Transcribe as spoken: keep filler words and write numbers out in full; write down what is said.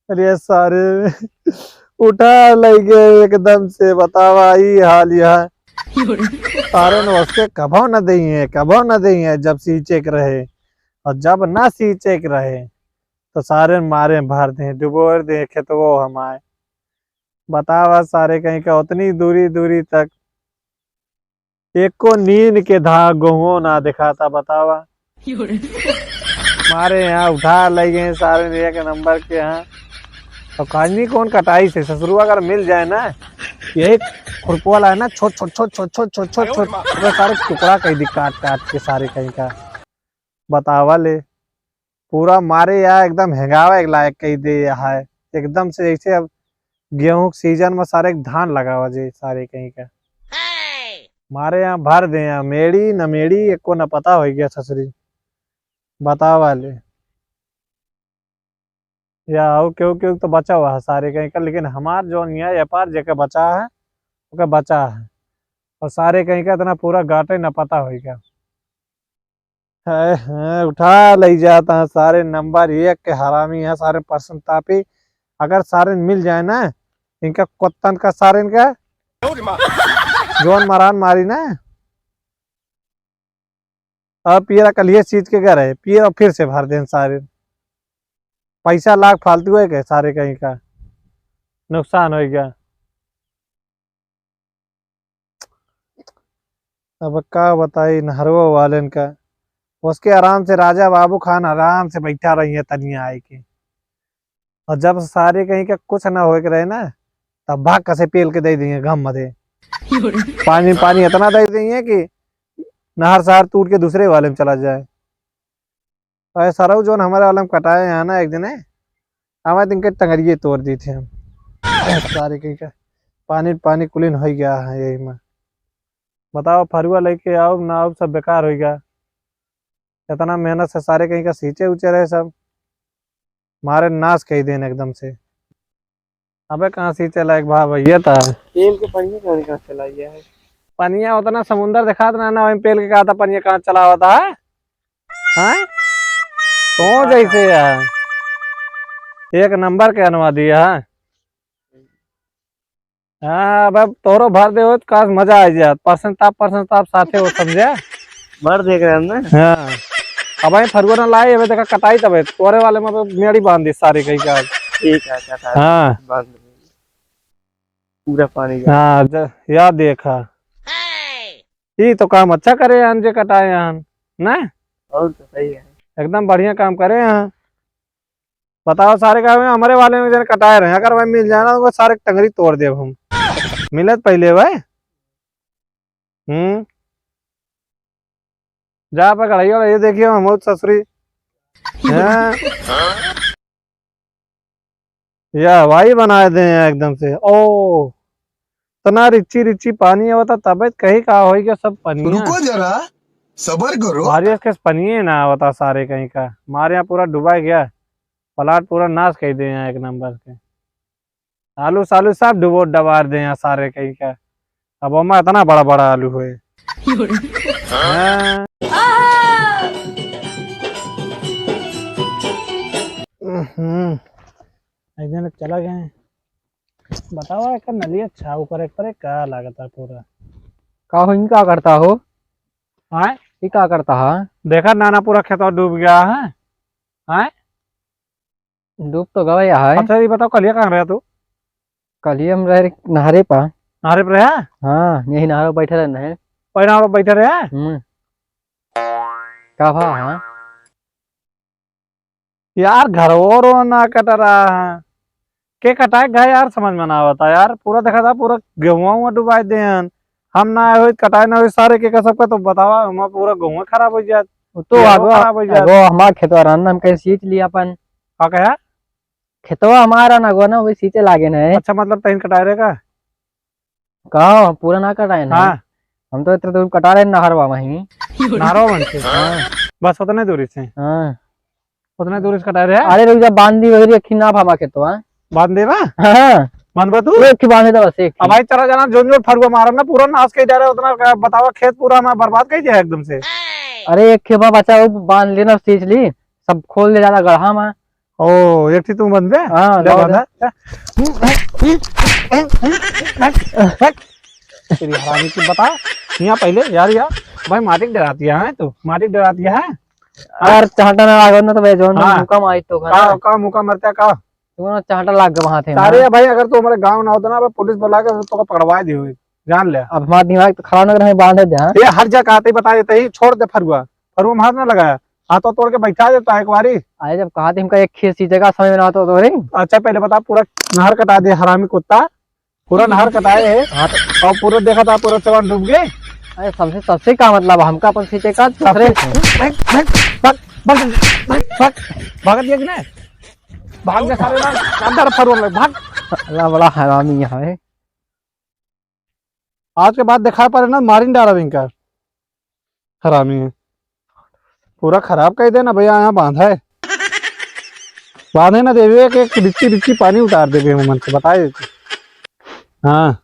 अरे सारे, उठा लइ गए एकदम से, बतावा ई हाल यहाँ। सारे न उसके कभो न देइहैं, कभो न देइहैं जब सींचे के रहे। और जब ना सींचे के रहे, तो सारे मारे भर देइहैं, डुबोर देइहैं खेतवो हमार। बतावा सारे कहीं का उतनी दूरी, दूरी तक एको नीन के धा गोहुओ ना देखाता, बतावा। मारे यहाँ उठा लइ गए सारे एक नंबर के यहाँ। तो काजनी कौन कटाई से ससुरुआ अगर मिल जाए ना, यही खुरपी वाला है ना, छोट, छोट, छोट, छोट, छोट, छोट, छोट, छोट, पूरा सारे टुकड़ा कइ दी काट, काट के सारे कहीं का। बतावा ले, पूरा मारे यहाँ एकदम हेंगावा एक लायक कइ दे यहाँ है। एकदम से जैसे अब गेहूं के सीजन में सारे धान लगावा जे सारे कहीं का। मारे यहाँ भर दे यहाँ, मेड़ी न मेड़ी एको न पता होइ गया ससुरी। बतावा ले। या और केहू, केहू तो बचा हुआ है सारे कहीं का, लेकिन हमार जौन यहाँ व्यापार जेके बचा है, ओके बचा है। और सारे कहीं का इतना पूरा गाटे न पता होइ गया। है, हैं, उठा लइ जाता है सारे नंबर एक के हरामी है सारे प्रसन्न तापी। अगर सारे मिल जाए ना, इनका कुत्तन का सारे इनका जौन मरान मारी ना। अब पियरा कलिए सींच के गए रहे, पियरा फिर से भर देन सारे। पैसा लाख फालतू है के सारे कहीं का नुकसान होइ गया। अब का बताई नहरवा वालेन का, उसके आराम से राजा बाबू खान आराम से बैठा रही है तनिया आए के। और जब सारे कहीं का कुछ ना होए के रहे ना, तब भाग कसे पेल के दे दिए गम मते। पानी, पानी इतना दे दिए कि नहर सहर टूट के दूसरे वाले में चला जाए। अरे सरऊ जौन हमारे वाले में कटाए हैं ना एक दिन, हमारे दिन के टंगरिये तोड़ दी थे हम। सारे कहीं का पानी, पानी कुलीन होइ गया है यही में। बताओ, फरुआ लेके आओ ना आओ, सब बेकार होइ गया। इतना मेहनत से सारे कहीं का सींचे उचे रहे सब, मारे नाश कइ देन एकदम से। अबे कहाँ सींचे लायक भा भैया था? पेल के पनिया कहाँ, कहाँ चला गया है? पनिया उतना समुंदर देखात ना, ना वहीं पेल के कहा था पनिया कहाँ चला होता है? हाँ? तो जैसे यार, एक नंबर के अनवा दिया है। हाँ, अब, अब तोरो भर दे हो तो काश मजा आ जात। प्रसन्न ताप, प्रसन्न ताप साथे हो, समझे? भर देख रहे हैं ना। हाँ। अब आई फरुआ ना लाए, अबे देखा कटाई तबे। तोरे वाले में तो मेड़ी बांध दी सारी कहीं का। ठीक है, अच्छा था। हाँ। बांध दे। पूरा पानी जा। हाँ, ज-, या देखा। ई तो काम अच्छा करे हन जे कटाए हन, ना? और तो सही है। एकदम बढ़िया काम करे हन। बताओ, सारे का हमारे वाले में जन कटाए रहे, अगर भाई मिल जाए ना, तो सारे टंगरी तोड़ देब हम। मिलत पहले भाई। हम्म। जा पे कढ़ाइया, ये देखिए, हम बहुत ससुरी। हैं? या भाई बनाए दे हैं एकदम से। ओ, इतना रिच्ची रिच्ची पानी आवता, तबे कहीं का होई के सब पनिया। रुको जरा, सबर करो। बारिश के पनिये ना आवता सारे कहीं का। हमारे यहाँ पूरा डूबा गया, प्लाट पूरा नाश कर दे हैं एक नंबर के। आलू सालू सब डुबो डबार दे हैं सारे कहीं का। अब ओमा इतना बड़ा बड़ा आलू होए। हाँ। हम्म। एक दिन चला गए। बतावा, एकर नलिया छाव करे के परे, का लागता पूरा? का हो, ई का करता हो? आय? ई का करता है? देखा ना, ना, पूरा खेतवा डूब गया है। आय? डूब तो गवा है। अच्छा, ये बताओ, कलिया कहाँ रहा तू? कलिया हम रहे नहरे पा। नहरे पे रहा? हाँ, यही नहरे बैठे रहे नहर। पहले नहरे बैठे रहे? हम्म। का भा, हाँ? यार, घरवो रो ना कट रहा है। के कटाए गए यार, समझ में ना आवता यार। पूरा देखा था, पूरा गेहुआ हुआ डुबाए दे हन। हम ना आए होई, कटाए ना होई सारे के का सबका, तो बतावा, हमार पूरा गेहुआ खराब हो जात। वो तो गेहुआ आगो, खराब हो जात। आगो हमार खेतवा रहन, हम कहीं सींच लिया अपन। का कहा? खेतवा हमारा ना गो ना, वही सींचे लागे ना है। अच्छा, मतलब तहिन कटाए रहे का? का, हम पूरा ना कटाए ना। हाँ। हम तो इतना दूर कटा रहे नहरवा वहीं। नहरवा वहीं से? हाँ। बस उतने दूरी से? हाँ। उतने दूरी से कटाए रहे? अरे रुक जा, बांध दी वगैरह, एक ही ना भामा खेतवा। बांध देबा? हाँ। बांधबा तू? एक ही बांधे तो बस, एक ही। अब भाई चला जाना, जोन जोन फरुआ मारब ना, पूरा नाश कर दे रहे, उतना का बतावा, खेत पूरा हमारा बर्बाद कर दिया एकदम से। अरे एक खेपा बचा, वो बांध लेना, सींच ली, सब खोल ले जाना गढ़ा में। ओ, एक ठी तू बंद बे? हाँ, ले लाओ बंद दे। है। तेरी हरामी की बता, यहाँ पहले यार, यार, भाई माटी डराती है तू, माटी डराती है। यार, चांटा ना लागो ना तो भाई, जोन हाँ। मुका मारी तो का, का मुका मरता का? तू ना चांटा लाग गए वहाँ थे ना। अरे भाई, अगर तू हमारे गांव ना होता ना, अब पुलिस बुला के तो पकड़वा दी हुई, जान ले। अब हमारा दिमाग तो खराब ना करे, बांध दे, हाँ? ये हर जगह आते ही बता देते ही, छोड़ दे फरुआ, फरुआ हाथ ना लगाया, हाथों तोड़ के बैठा देता है एक बारी। अरे, जब कहा थे हमका एक खेत सींचे का समय ना तो, तो रे। अच्छा, पहले बता, पूरा नहर कटा दे हरामी कुत्ता, पूरा नहर कटाए है। हाँ तो और पूरा देखा था, पूरा चवन डूब गए। अरे, सबसे, सबसे का मतलब, हमका अपन सींचे का दूसरे। भाग, भाग, भाग, भाग, भाग, भाग, भाग दिया कि नहीं? भाग जा सारे, भाग, अंदर फरुआ लग, भाग। अल्लाह, बड़ा हरामी है। आज के बाद दिखा पड़े ना, मारिन डारा इनका। हरामी है, पूरा खराब कर देना भैया। यहाँ बांधा है, बांधे ना देवे कि एक बिच्ची बिच्ची पानी उतार देवे, हम मन से बताए देते। हाँ,